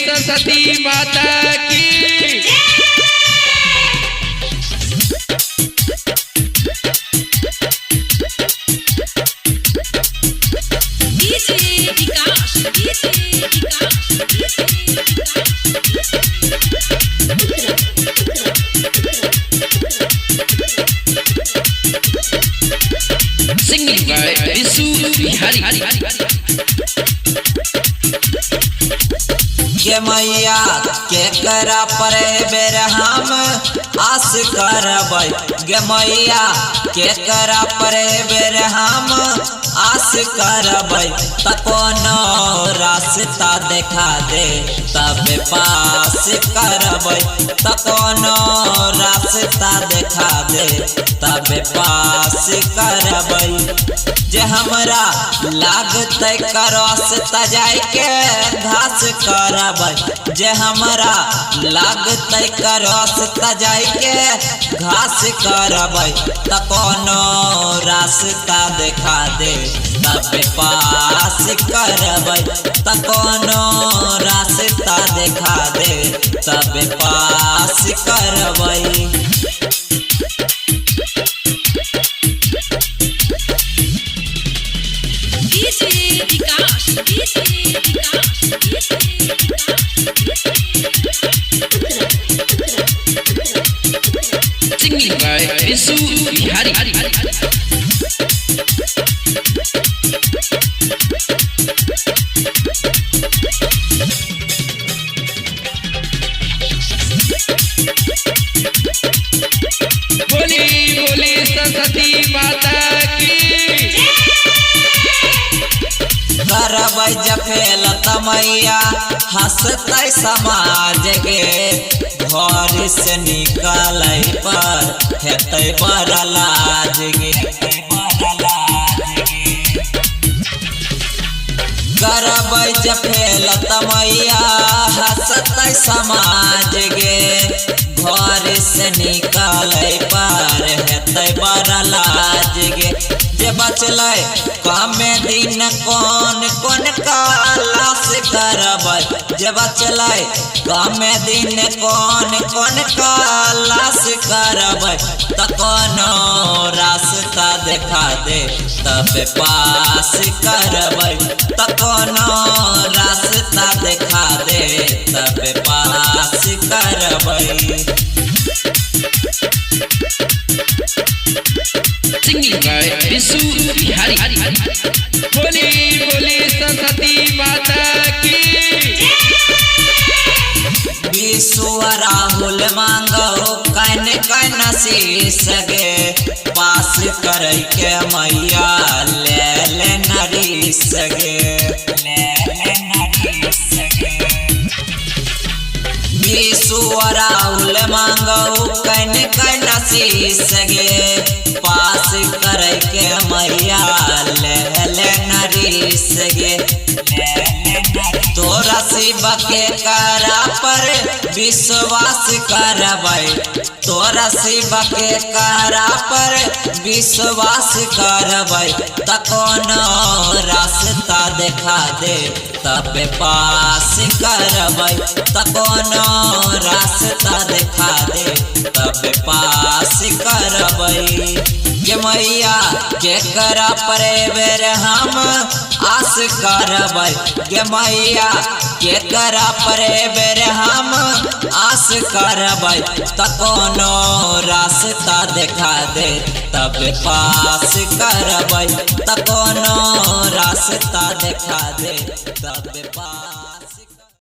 सरस्वती माता की। Singing by Bisu Bihari. के मैया के करा पर बेर हम आस करबै, गे मैया के करा पर बेर हम आस करबै, त कोनो रास्ता देखा दे तब पास करबै, त कोनो रास्ता देखा दे तब पास करबै। जे हमरा लागतै क्रॉस त जाइके घास करबै, जे हमरा लागतै क्रॉस त जाइके घास करबै, त कोनो रास्ता देखा दे तब पास करबै, त कोनो रास्ता देखा दे तब पास करबै। Singing by Bisu Bihari. बोली बोली सरस्वती माता की। करबै जफेल तमैया हंसतै समाज गे, घर से निकलै पर हेतै बड़ लाज गे। करबै जफेल तमैया हंसतै समाज गे, घर से निकलै पर हेतै बड़ लाज गे। जे बचलै कमे दिन कोन कोन कलास करबै, जे बचलै कमे दिन कोन कोन कलास करबै, त कोनो रास्ता देखा दे तब पास करबै, त कोनो रास्ता देखा दे तब पास करबै। Singing by Bisu Bihari. बोली बोली सरस्वती माता की। विशु राहुल मांगो can can शीश गे, पास करै के मैया ले ले नरीश गे। विशु राहुल मांगो can can शीश गे, पास करै के मैया ले ले नरीश गे। तोरा शिव के करा पर विश्वास करबै, तोरा शिव के करा पर विश्वास करबै, त कोनो रास्ता देखा दे तब पास करबै, त कोनो रास्ता देखा दे तब पास करबै। गे मैया के करा पर बेर हम आस करबै, गे मैया के करा पर बेर हम आस करबै, त कोनो रास्ता देखा दे तब पास करबै, त कोनो रास्ता देखा दे तब पास।